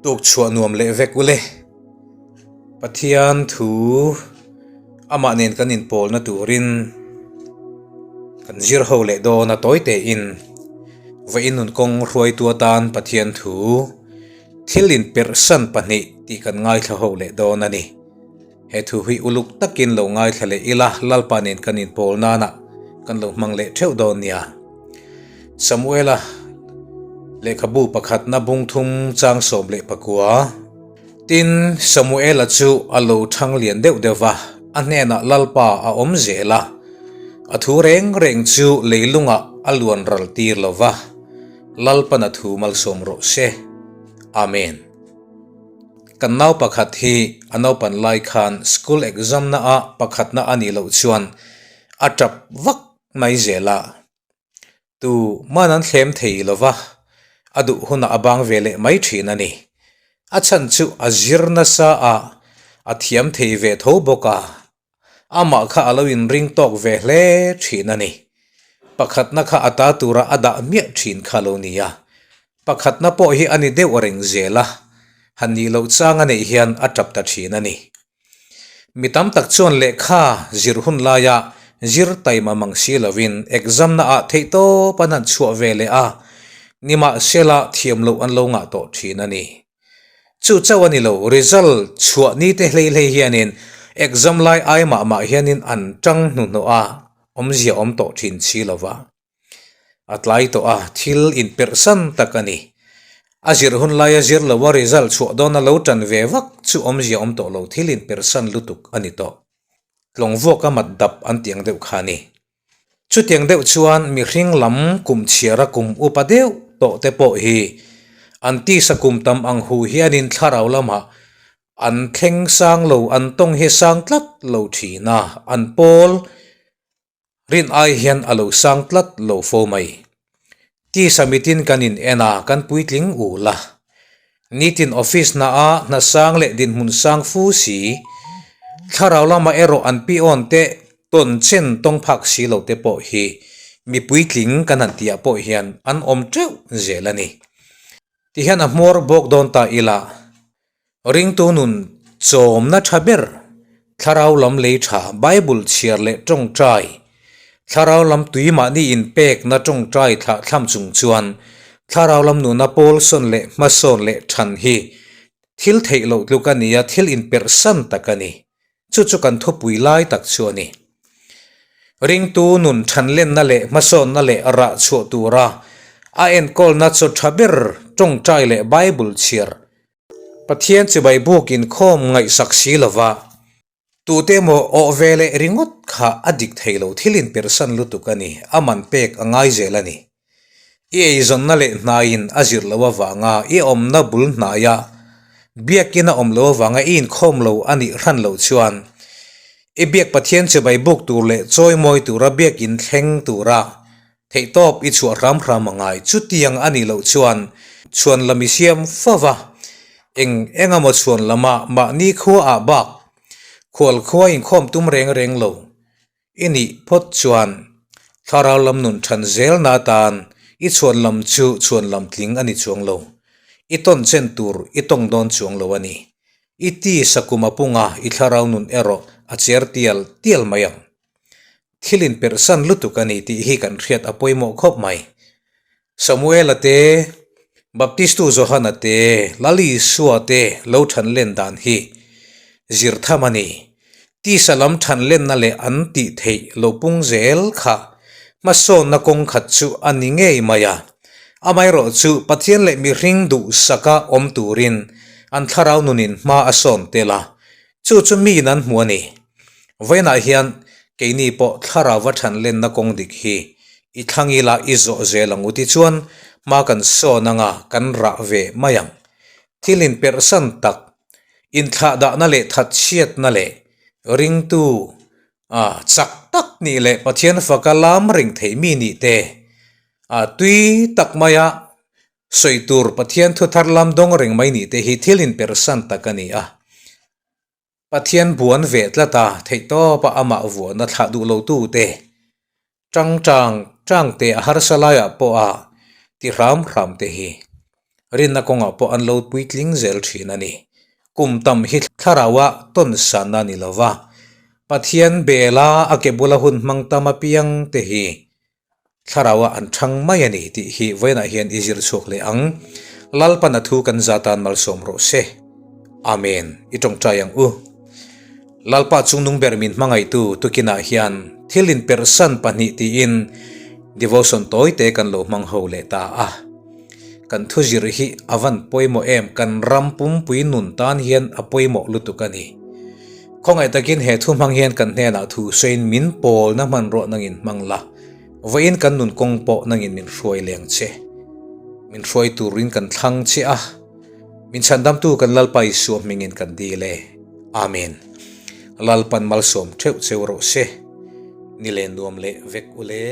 Tuk chhuah nuam leh vek ule. Pathian thu amah nen kan inpawlna turin kan zir ho leh dawn a tawi tein vawiin nun kawng hruaitu atan Pathian thu thil inperhsan pahnih tih kan ngaithla ho leh dawn a ni. He thu hi uluk takin lo ngaithla leh ila Lalpa nen kan inpawl nana kan lo hmang leh theuh dawn nia. Samuela lehkhabu pakhatna bung thum chang 14. Tin, Samuela chu a lo thang lian deuh deuh va, a hnenah Lalpa a awm zel a. A thu reng reng chu leilungah a luan ral tir lo va, Lalpan a thu malsawm rawh se. Amen. Kan nau pakhat hi a naupan lai khan school exam na ah pakhatna a nih loh chuan a tap vak mai zel a, tu man an thlem thei lo va, a duh hunah a bang ve leh mai thin a ni. A chhan chu a zir nasa a, a thiam thei ve tho bawk a. Amah kha a lo inring tawk ve hle thin a ni. Pakhatna kha a ta tura a dah miah thin kha lo ni a. Pakhatna pawh hi a ni deuh reng zel a, han nih loh chang a neih hian a tap ta thin a ni. Mi tam tak chuan lehkha zir hun laia zir taima mang si lovin exam na ah theihtawp an han chhuah ve leh a, nimahsela thiam loh an lo ngah tawh thin a ni. Chu chauh a ni lo, result chhuah ni te hlei hlei hianin exam lai ai mah mah hianin an tang hnuhnawh a, awmzia awm tawh thin si lo va. A tlai tawh a, thil inperhsan tak a ni. A zir hun laia zir lo a result chhuah dawn a lo tan ve vak chu awmzia awm tawh lo, thil inperhsan lutuk a ni tawh. Tlawng vuak a mat dap an tih ang deuh kha a ni. Chutiang deuh chuan mihring lam kum chhiara kum upa deuh tawh te pawh hi an tisa kum tam ang hu hianin thlarau lamah an thleng sang lo, an tawng hi sang tlat lo thin a, an pawl rin ai hian a lo sang tlat lo fo mai. Tisa mitin kan in en a, kan puitling ul a. Nitin office hna a hna sang leh dinhmun sang fu si, thlarau lamah erawh an pi awn te tawn chen tawng phak si lo te pawh hi mi puitling kan han tihah pawh hian an awm teuh zel a ni. Tihian a hmawr bawk dawn ta ila, ringtu nun chawmna tha ber, thlarau lam lei tha, Bible chhiar leh tawngtai, thlarau lam tui mahni inpekna tawngtai thlah thlam chung chuan thlarau lam nuna pawl sawn leh hmasawn leh than hi thil theih loh tluk a ni a, thil inperhsan tak a ni. Chu chu kan thupui lai tak chu a ni. Ringtu nun thanlenna leh hmasawnna leh rah chhuah tura a enkawlna chaw tha ber tawngtai leh Bible chhiar Pathian chibai buk inkhawm ngaihsak si lova tute emaw awh ve leh ringawt kha a dik thei lo thil inperhsan lutuk a ni, a man pek a ngai zel a ni. I eizawnna leh hnaiin a zir loh avanga i awmna bul hnaia biakin a awm loh avanga i inkhawm lo a nih hran loh chuan i biak Pathian chibai buk tur leh chawimawi tura biakin thleng tura theihtawp i chhuah hram hram a ngai. Chutiang a nih loh chuan chhuan lam i siam fo va, eng eng emaw chhuan lama mahni khuaah bak khual khua inkhawm tum reng reng lo. I nih phawt chuan thlarau lam nun than zelna atan i chhuan lam chu chhuan lam tling a ni chuang lo. I tawn chen tur i tawng dawn chuang lo a ni. I ti sakum a punga i thlarau nun erawh a cher tial tial mai ang. Thil inperhsan lutuk a ni tih hi kan hriat a pawimawh khawp mai. Samuela te, Baptistu Johana te, Lal Isua te lo than len dan hi zir tham a ni. Tisa lam than lenna leh an tih theih lo pung zel kha hmasawnna kawng khat chu a ni ngei mai a. Amaherawh chu Pathian leh mihring duhsaka awm turin an thlarau nunin hma a sawn tel a, chu chu miin an hmu a ni. Vawiinah hian keini pawh thlarauva than lenna kawng dik hi i thlang ila i zawh zel ang u tichuan hma kan sawn anga kan rah ve mai ang. Thil inperhsan tak, inthlahdahna leh thatchhiatna leh ringtu a chak tak nih leh Pathian faka lam reng thei mi nih te a tui tak maia sawi tur Pathian thu thar lam dawng reng mai nih te hi thil inperhsan tak a ni a. Pathian buan ve tlat a, theihtawpa amah vuahna thlah duh lo tu te, tang tang tang te a harsa laiah pawh a ti hram hram te hi. Rinna kawngah pawh an lo puitling zel thin a ni. Kum tam hi thlaraua tawn sanna a ni lo va, Pathian bela a ke bula hun hmang tam apiang te hi Thlarau ah an thang mai a ni tih hi vawiinah hian i zir chhuak leh ang. Lalpan a thu kan za tan malsawm rawh se. Amen. I tawngtai ang u. Lalpa chungnung ber min hmangaihtu tukinah hian thil inperhsan pahnih tiin devotion tawi te kan lo hmang ho leh ta a. Kan thu zir hi a van pawimawh em kan ram pumpui nun tan hian a pawimawh lutuk a ni. Khawngaih takin he thu hmang hian kan hnenah thu sawiin min pawlna hmanruah nangin hmang la, vawiin kan nun kawng pawh nangin min hruai leng che. Min hruai turin kan thlang che a, min chhandamtu kan Lalpa Isua hmingin kan dil e. Amen. Lalpan malsawm theuh cheu rawh se. Ni leh nuam leh vek u le.